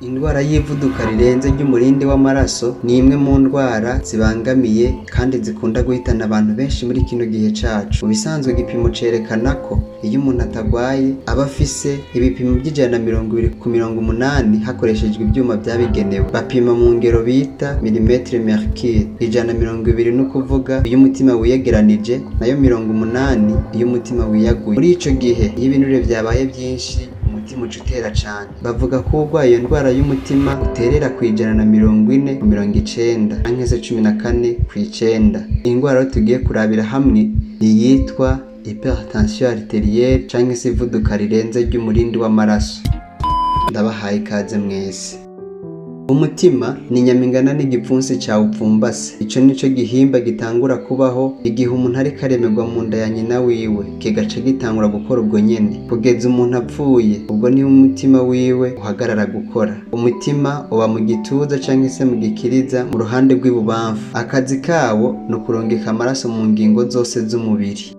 Indwara y'ivuduka rirenze ry'umurindi w'amaraso ni imwe mu ndwara zibangamiye kandi zikunda guhitana abantu benshi muri kino gihe cacu. Mu bisanzwe, igipimo cerekana ko iyo umuntu atagwaye aba afise ibipimo vy'120/80 hakoreshejwe ivyuma vyabigenewe. Bapima mu ngero bita millimètre mercure. 120 ni ukuvuga iyo umutima wiyegeranije, nayo 80 iyo umutima wiyaguye. Muri ico gihe, iyo ibinure vyabaye vyinshi, umutima uca utera cane. Bavuga ko uwurwaye iyo ndwara y'umutima uterera ku 140/90, canke se 14 ku 9. Indwara rero tugiye kurabira hamwe ni iyitwa hypertension artérielle, canke se ivuduka rirenze ry'umurindi w'amaraso. Ndabahaye ikaze mwese. Umutima ni inyama ingana n'igipfunsi cawe upfumbase. Ico nico gihimba gitangura kubaho igihe umuntu ariko aremerwa mu nda ya nyina wiwe, kigaca gitangura gukora ubwo nyene kugeza umuntu apfuye. Ubwo niho umutima wiwe uhagarara gukora. Umutima uba mu gituza canke se mu gikiriza, mu ruhande rw'ibubamfu. Akazi kawo ni ukurungika amaraso mu ngingo zose z'umubiri.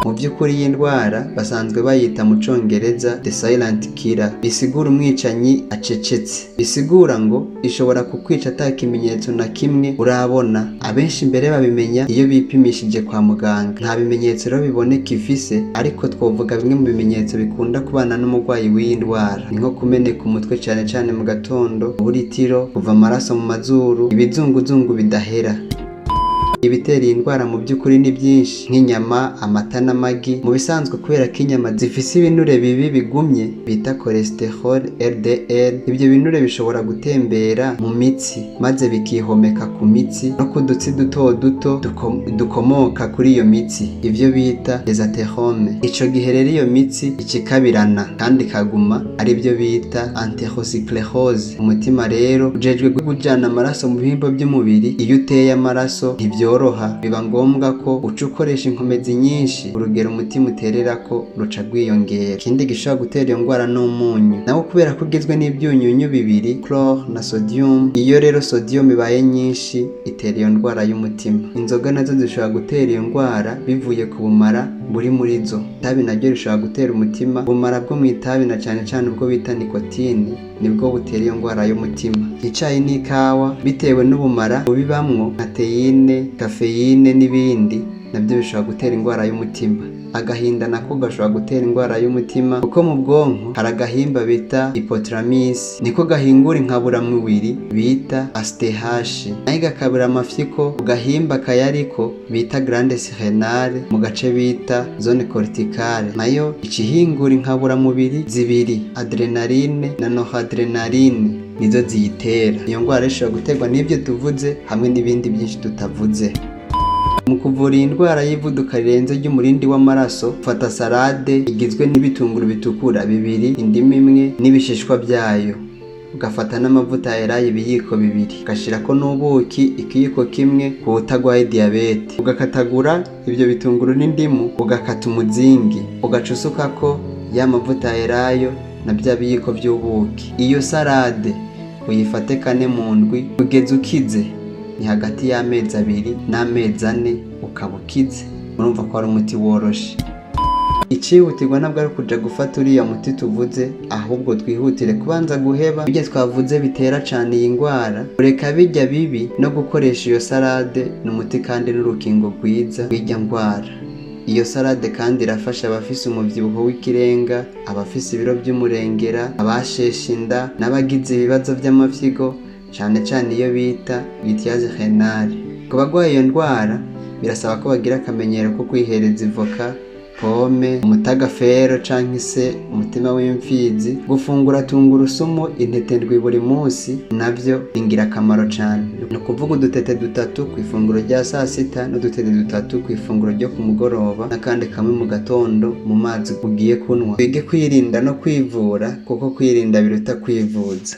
Mu by'ukuri, iyi ndwara basanzwe bayita mu Congereza "the silent killer", bisigura umwicanyi acecetse. Bisigura ngo ishobora kukwica ata kimenyetso na kimwe urabona. Abenshi mbere babimenya iyo bipimishije kwa muganga. Nta bimenyetso rero biboneka ifise, ariko twovuga bimwe mu bimenyetso bikunda kubana n'umurwayi w'iyi ndwara. Ni nko kumeneka umutwe cane cane mu gatondo, uburitiro, kuva amaraso mu mazuru, ibizunguzungu bidahera. Ibitera iyi ndwara mu by'ukuri ni byinshi, nk'inyama, amata n'amagi. Mu bisanzwe, kubera ko inyama zifise ibinure bibi bigumye bita cholesterol LDL, ibyo binure bishobora gutembera mu mitsi maze bikihomeka ku mitsi no ku dutsi duto duto dukomoka kuri iyo mitsi, ivyo bita les athéromes. Ico gihe rero iyo mitsi icikabirana kandi ikaguma, ari byo bita athérosclérose. Umutima rero ujejwe kujana amaraso mu bihimba by'umubiri. Iyo uteye amaraso ntivyoroha, biba ngombwa ko uca ukoresha inkomezi nyinshi, urugero umutima utererako ruca rwiyongera. Ikindi gishobora gutera iyo ndwara ni umunyu nawo, kubera ko ugizwe n'ibyunyunyu bibiri, chlore na sodium. Iyo rero sodium ibaye nyinshi, itera iyo ndwara y'umutima. Inzoga nazo zishobora gutera iyo ndwara bivuye ku bumara buri muri zo. Itabi naryo rishobora gutera umutima. Ubumara bwo mu itabi, na cane cane ubwo bita nicotine, nibwo butera iyo ndwara y'umutima. Icayi n'ikawa, bitewe n'ubumara bubibamwo nka théine, caféine n'ibindi, nabyo bishobora gutera indwara y'umutima. Agahinda nako gashobora gutera indwara y'umutima, kuko mu bwonko hari agahimba bita hypothalamus, niko gahingura inkaburamubiri bita ACTH, nayo igakabura amafyiko ku gahimba kayariko bita glande surrénale, mu gace bita zone corticale, nayo ica ihingura inkaburamubiri zibiri, adrénaline na noradrénaline, nizo ziyitera. Iyo ndwara ishobora guterwa n'ibyo tuvuze hamwe n'ibindi byinshi tutavuze. Mu kuvura iyi ndwara y'ivuduka rirenze ry'umurindi w'amaraso, fata salade igizwe n'ibitunguru bitukura bibiri, indimu imwe n'ibishishwa byayo, ugafata n'amavuta ya elayo ibiyiko 2, ugashirako n'ubuki ikiyiko kimwe ku utagwaye diyabete. Ugakatagura ibyo bitunguru n'indimu, ugakata umuzingi, ugaca usukako ya mavuta ya elayo na bya biyiko by'ubuki. Iyo salade uyifate kane mu ndwi kugeza ukize. Ni hagati y'amezi 2 n'amezi 4 ukaba ukize. Murumva ko ari umuti woroshe. Icihutirwa ntabwo ari ukuja gufata uriya muti tuvuze, ahubwo twihutire kubanza guheba ibyo twavuze bitera cane iyi ndwara, kureka bijya bibi no gukoresha iyo salade. Ni umuti kandi n'urukingo rwiza rw'irya ndwara. Iyo salade kandi irafasha abafise umuvyibuho w'ikirenga, abafise ibiro vy'umurengera, abasheshe inda n'abagize ibibazo vy'amafyigo, cane cane iyo bita lithiase rénale. Ku bagwaye iyo ndwara, birasaba ko bagira akamenyero ko kwihereza ivoka, pome, umutagafero canke se umutima w'imfizi. Gufungura tungurusumu intete ndwi buri munsi navyo ni ingirakamaro cane. Ni ukuvuga udutete dutatu ku ifunguro rya sasita, n'udutete dutatu ku ifunguro ryo ku mugoroba, n'akandi kamwe mu gatondo mu mazi ugiye kunywa. Twige kwirinda no kwivura, kuko kwirinda biruta kwivuza.